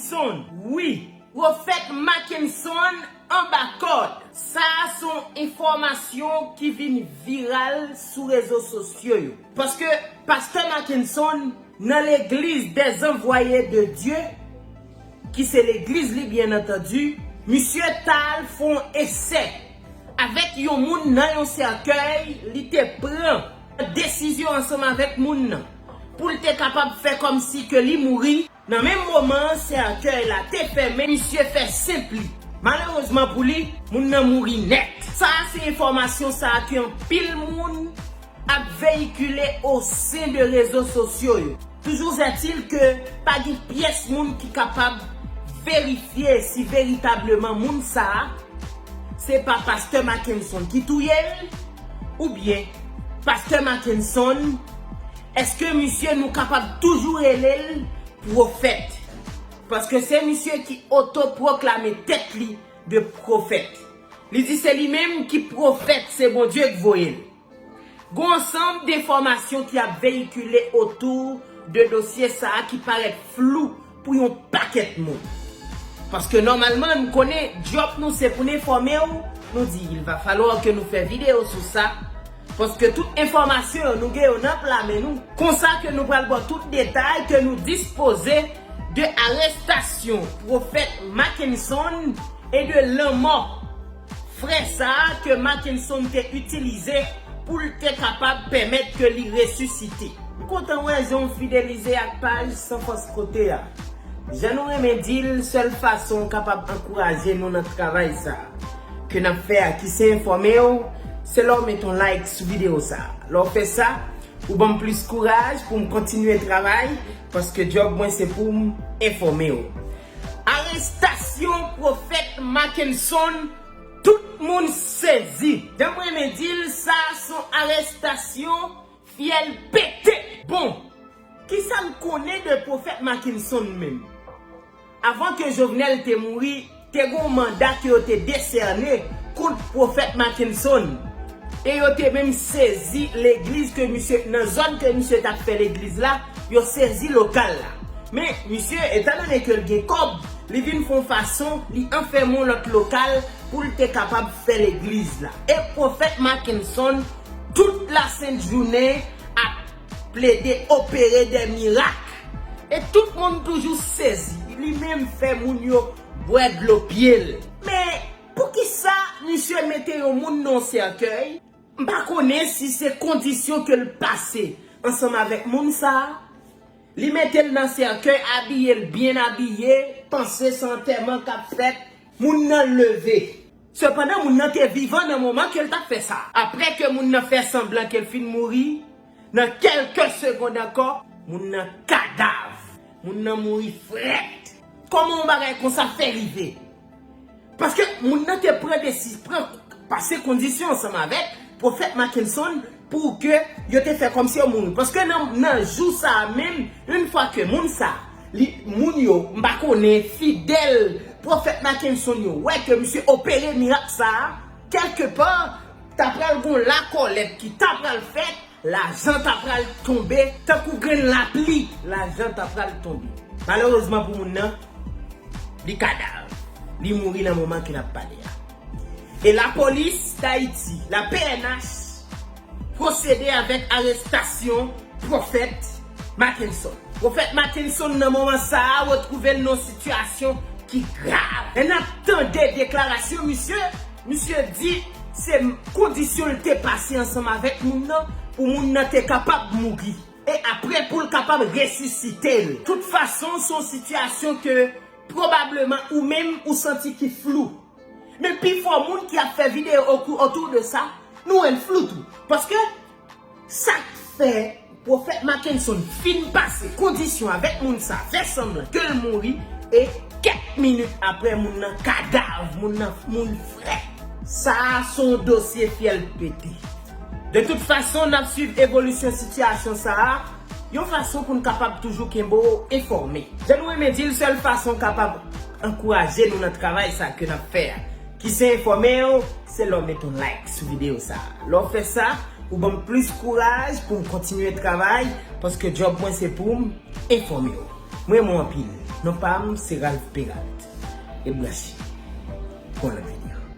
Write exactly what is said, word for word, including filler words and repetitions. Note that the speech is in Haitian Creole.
Mackenson, wi, Pwofèt Mackenson anba kòd. Sa a se yon enfòmasyon ki vin viral sou rezo sosyo yo. Paske Pastè Mackenson nan legliz des Envoyés de Dieu, ki se legliz li, byen antandi, misye t al fè yon esè avèk yon moun nan yon sèkèy, li te pran desizyon ansanm avèk moun nan pou l te kapab fè kòmsi ke li mouri. Nan menm moman an, sèkèy la te fèmen, misye fè senp li. Malerezman pou li, moun nan mouri nèt. Sa a se enfòmasyon sa a ke anpil moun ap veyikile o sen de rezo sosyo yo. Toujours est-il que pa gen pyès moun ki kapab verifye si veritableman moun sa a se pa Pastè Mackenson ki touye l, oubyen Pastè Mackenson, èske misye nou kapab toujou rele l pwofèt? Paske se misye ki otopwoklame tèt li de pwofèt. Li di se li menm ki pwofèt, se Bondye k voye l. Gon ansanm enfòmasyon ki ap veyikile otou de dosye sa a ki parèt flou pou yon pakèt moun. Paske nòmalman, n konnen djòb nou se pou n enfòme w, nou di, il va falloir que nou fè videyo sou sa. Paske tout enfòmasyon yo, nou gen yo nan pla men nou. Konsa ke nou pral ba w tout detay ke nou dispoze de arestasyon pwofèt Mackenson e de lanmò frè sa a ke Mackenson te itilize pou l te kapab pèmèt ke li resisite. M kontan wè jan w fidelize ak paj San Fòs Kote a. Jan nou renmen di l, sèl fason w kapab ankouraje nou nan travay sa a ke n ap fè a, ki se enfòme w, se lè w met yon like sou videyo sa a. Lè w fè sa, ou ban m plis kouraj pou m kontinye travay, paske djòb mwen se pou m enfòme w. Arestasyon pwofèt Mackenson, tout moun sezi. Jan m renmen di l, sa a se yon arestasyon fyèl pete. Bon, kisa n konnen de pwofèt Mackenson menm? Avan ke Jovenel te mouri, te gen yon manda ke yo te desène kont pwofèt Mackenson. E yo te menm sezi legliz ke misye, nan zòn ke misye t ap fè legliz la, yo sezi lokal la. Men, misye, etandone ke l gen kòb, li vin fè yon fason, li anfèmen yon lòt lokal pou l te kapab fè legliz la. E pwofèt Mackenson, tout lasentjounen, ap plede opere de mirak. E tout moun toujou sezi. Li menm fè moun yo bwè dlo pye l. Men, poukisa misye mete yon moun nan yon sèkèy? M pa konnen si se kondisyon ke l pase ansanm avèk moun sa a. Li mete l nan sèkèy, abiye l byen abiye, panse se antèman k ap fèt, moun nan leve. Sepandan, moun nan te vivan nan moman ke l t ap fè sa. Apre ke moun nan fè sanblan ke l fin mouri, nan kèlke segond ankò, moun nan kadav. Moun nan mouri frèt. Kòman yon bagay konsa fè rive? Paske moun nan te pran desi-, pran, pase kondisyon ansanm avèk pwofèt Mackenson pou ke yo te fè kòmsi yo mouri. Paske nan, nan jou sa a menm, yon fwa ke moun sa, li, moun yo, m pa konnen, fidèl pwofèt Mackenson yo, wè ke misye opere mirak sa a, kèlke pa, ta pral gon lakòlèt ki ta pral fèt, lajan ta pral tonbe, tankou grenn lapli, lajan ta pral tonbe. Malerezman pou moun nan, li kadav. Li mouri nan moman ke n ap pale a. E lapolis Dayiti, la P N H, pwosede avèk arestasyon pwofèt Mackenson. Pwofèt Mackenson nan moman sa a retwouve l nan yon sitiyasyon ki grav. Lè n ap tande deklarasyon misye, misye di se kondisyon l te pase ansanm avèk moun nan pou moun nan te kapab mouri. E apre pou l kapab resisite l. Tout fason, se yon sitiyasyon ke pwobableman ou menm ou santi ki flou. Men pifò moun ki ap fè videyo otou, otou de sa, nou wè l flou tou. Paske sa k fè pwofèt Mackenson fin pase kondisyon avèk moun sa, fè sanblan ke l mouri, e kèk minit apre, moun nan kadav, moun nan, moun frèt. Sa a se yon dosye fyèl pete. De tout fason, n ap swiv evolisyon sitiyasyon sa a, yon fason pou n kapab toujou kenbe w enfòme. Jan nou renmen di l, sèl fason w kapab ankouraje nou nan travay sa ke n ap fè a, ki se enfòme w, se lè w met yon like sou videyo sa a. Lè w fè sa, ou ban m plis kouraj pou m kontinye travay, paske djòb mwen se pou m enfòme w. Mwen renmen w anpil. Non pa m se Ralph Peralt. Ret branche pou yon lòt videyo.